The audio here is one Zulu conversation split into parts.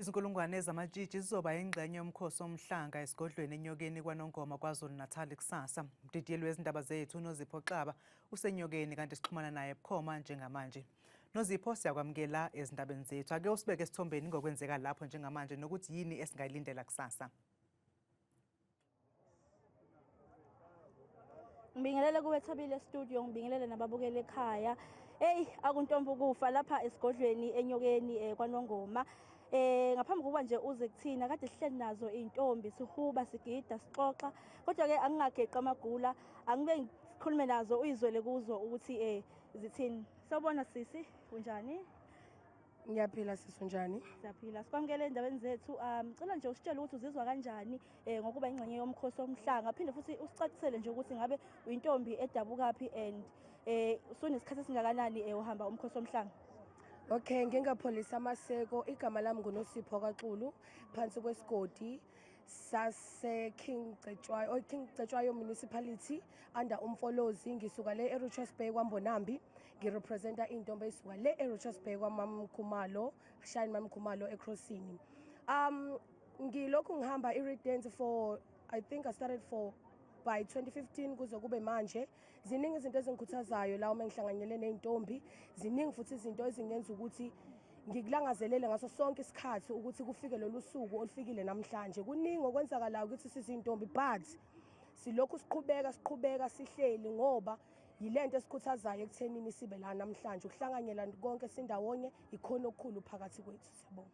Izinkulungwane zamatshitshi zizoba yingxenye yomkhosi womhlanga esigodlweni eNyokeni kwaNongoma KwaZulu-Natal kusasa. Umdidiyeli wezindaba zethu uNozipho Xaba useNyokeni kanti sixhumana naye bukhoma njengamanje. Nozipho, siyakwamukela ezindabeni zethu. Ake usibeke esithombeni ngokwenzeka lapho njengamanje nokuthi yini esingayilindela kusasa. Ngibingelele kuwe Thabile studio, ngibingelele nababukeli ekhaya. Hey, akuntombi ukufa lapha esigodlweni eNyokeni kwaNongoma. Ngaphambi kokuba nje uze kuthina kade sihleli nazo intombi sihuba sigida sixoxa, kodwa ke angingageqa amagula, angibe ngikhulume nazo uyizwele kuzo ukuthi zithini. Sawubona sisi, kunjani? Ngiyaphila sisi, unjani? Siyaphila. Sikwamukele endabeni zethu. Cela nje usitshele ukuthi uzizwa kanjani ngokuba ingxenye yomkhosi womhlanga. Phinde futhi usicacisele nje ukuthi ngabe uyintombi edabukaphi and usunesikhathi esingakanani uhamba umkhosi womhlanga. Okay, ngingapholisa amaseko. Igama lami nguNosipho kaXulu, phansi kwesigodi sase King Cetshwayo, oh, King Cetshwayo Municipality under Umfolozi. Ngisuka le eRichards Bay kwaMbonambi, ngirepresenta intombi esuka le eRichards Bay kwaMamkhumalo, Shine Mamkhumalo eCrossini. Ngilokhu ngihamba i-reed dance for, I think I started for by 2015 kuze kube manje. Ziningi izinto ezingikhuthazayo la uma ngihlanganyele nezintombi, ziningi futhi izinto ezingenza ukuthi ngikulangazelele ngaso sonke isikhathi ukuthi kufike lolu suku olufikile namhlanje. Kuningi okwenzakalayo ukuthi sizintombi, but silokhu siqhubeka sihleli ngoba yilento esikhuthazayo ekuthenini sibe la namhlanje. Ukuhlanganyela konke sindawonye ikhona okukhulu phakathi kwethu. Siyabonga.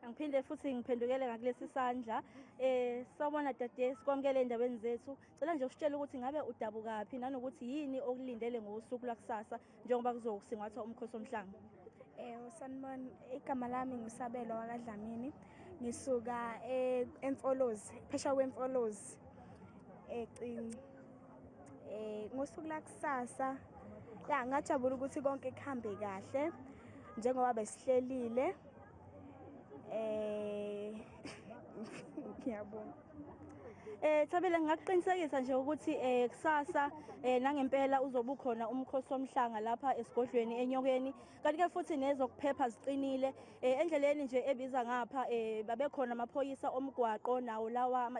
Angiphinde futhi ngiphendukele ngakulesi sandla. Sawubona dade, sikwamukele endabeni zethu. Cela nje usitshele ukuthi ngabe udabukaphi nanokuthi yini okulindele ngosuku lwakusasa njengoba kuzosingathwa umkhosi womhlanga. Sanibona, igama lami nguSabelo wakaDlamini. Ngisuka eMfolozi, phesha kweMfolozi eCinci. Ngosuku lakusasa ya ngajabula ukuthi konke kuhambe kahle njengoba besihlelile. Ngiyabonga. Thabile, ngingakuqinisekisa nje ukuthi kusasa nangempela uzobe ukhona umkhosi womhlanga lapha esigodlweni eNyokeni, kanti ke futhi nezokuphepha ziqinile. Endleleni nje ebiza ngapha babekhona amaphoyisa omgwaqo nawo lawa ama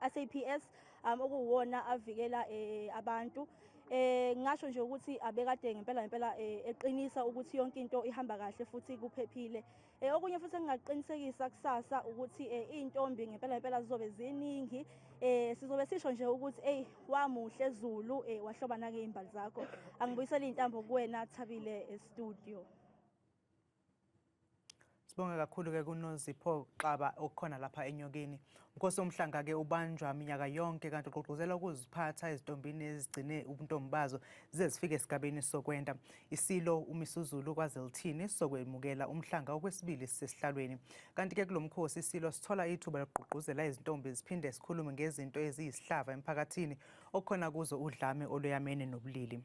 SAPS okuwona avikela abantu. Ngisho nje ukuthi abekade ngempela eqinisa ukuthi yonke into ihamba kahle futhi kuphephile. Okunye futhi engingaqinisekisa kusasa ukuthi intombi ngempela zizobe ziningi. Sizobe sisho nje ukuthi hey, wamuhle Zulu, wahlobana ke imbali zakho. Angibuyisele intambo kuwena Thabile studio. Sibonge kakhulu ke kuNozipho Xaba okukhona lapha eNyokeni. Umkhosi womhlanga ke ubanjwa minyaka yonke kanti ugqugquzela ukuziphatha ezintombini ezigcine ubuntombi bazo zize zifike esigabeni sokwenda. Isilo uMisuzulu kwaZelithini sokwemukela umhlanga okwesibili sisesihlalweni. Kanti ke kulomkhosi isilo sithola ithuba lokugqugquzela izintombi ziphinde sikhulume ngezinto eziyisihlava emphakathini okukhona kuzo udlame oluyamene nobulili.